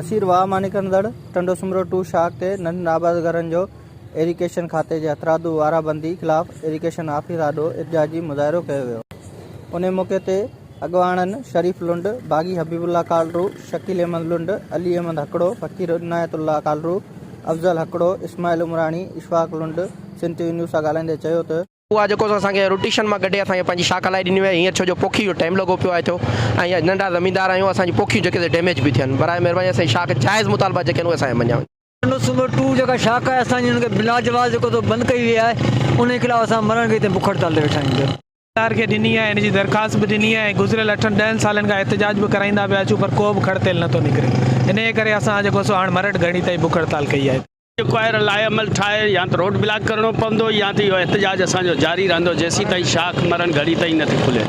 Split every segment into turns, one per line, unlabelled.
ڪشير واهه مان نڪرندڙ ٽنڊو سومرو ٽو شاخ تي ننڍن آبادگارن جو ايريگيشن کاتي جي هٿرادو وارا بندي خلاف ايريگيشن آفيس آڏو احتجاجي مظاهرو ڪيو ويو. انهي موقعي تي اڳواڻن شريف لنڊ، باغي حبيب الله ڪالرو، شڪيل احمد لنڊ، علي احمد هڪڙو، فقير عنايت الله ڪالرو، افضل هڪڙو، اسماعيل عمراڻي، اشفاق لنڊ سنڌ ٽي وي نيوز سان ڳالهائيندي چيو ته،
اها جيڪو سو اسان کي روٽيشن مان ڪڍي اسان کي پنهنجي شاخ هلائي ڏني وئي هينئر ڇو جو پوکي جو ٽائيم لڳو پيو آهي ٿيو ۽ ننڍا زميندار آهيون اسان جون پوکيون جيڪي سي ڊيميج پيون ٿين براء مهرباني اسان جي شاخ جائز مطالبا جيڪي آهن اهي اسان جا مڃيا وڃن.
ٽنڊو سومرو ٽو جيڪا شاخ آهي اسان جي ان کي بلا جواز جيڪو سو بند ڪئي وئي آهي انهي خلاف اسان مرڻ گهڙي تائين بک هڙتال تي ويٺا آهيون.
سرڪار کي ڏني آهي ان جي درخواست به ڏني آهي ۽ گذريل اٺن ڏهن سالن کان احتجاج به ڪرائيندا پيا اچون پر ڪو به کڙ تيل نٿو نڪري انهي ڪري اسان جيڪو سو هاڻ مرڻ گهڙي تائين بک هڙتال ڪئي آهي.
رڪوائر لاء عمل ٺاهي يا ته روڊ بلاڪ ڪرڻو پوندو يا ته اهو احتجاج اسان جو جاري رهندو جيسيتائين شاخ مرڻ گهڙي تائين نه ٿي کلي.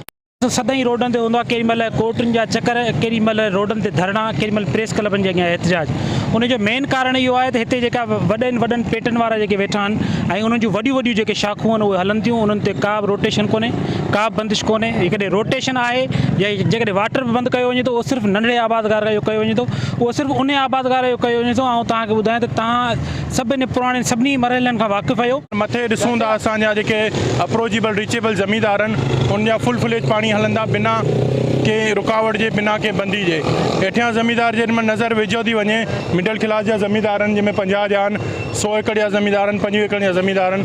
سدائين روڊن تي هوندو آهي ڪيڏي مهل ڪورٽن جا چڪر ڪيڏي مهل روڊن تي ڌرڻا ڪيڏي مهل پريس ڪلبن جي اڳيان احتجاج ان جو مين ڪارڻ اهو آهي ته هتي جيڪا وڏن وڏن پيٽن وارا جيڪي ويٺا آهن ۽ انهن جون وڏيون وڏيون جيڪي شاخون آهن اهي هلن ٿيون انهن تي ڪا به روٽيشن ڪونهي ڪا به بندش ڪونهي جيڪڏهن روٽيشن آهي يا جيڪڏهن واٽر به بند ڪيو وڃي ٿو اهو صرف ننڍڙي آبادگار جو ڪيو وڃي ٿو اهو صرف انهي آبادگار جو ڪيو وڃي ٿو. آئون توهان کي ٻڌايان ته توهان سڀ انهي پراڻين سڀني مرحلن کان واقف آهيو.
مٿي ڏسون ٿا اسان جا جيڪي اپروچيبل ريچيبل زميندار آهن انهن جا فل فليج پاڻي هلندا بنا ڪنهن رڪاوٽ جي بنا ڪنهن بندي جي هيٺيان زميندار جن مان نظر وجهيو ٿي وڃي مڊل ڪلاس جا زميندار آهن جن ۾ 50 جا آهن سو ايڪڙ جا زميندار آهن 25 ايڪڙ جا زميندار آهن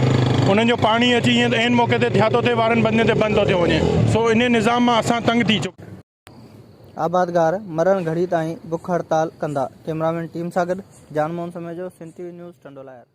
انهن جو پاڻي اچي ائين عين موقعي تي ٿيا ٿو ٿئي وارن بندين تي بند ٿو ٿيو وڃي سو انهي نظام مان اسان تنگ ٿي چڪا
آبادگار مرڻ گهڙي تائين بک هڙتال ڪندا، ڪئميرامين ٽيم سان گڏ Jan Mohan Samejo, Sindh T V news, Tando Allahyar.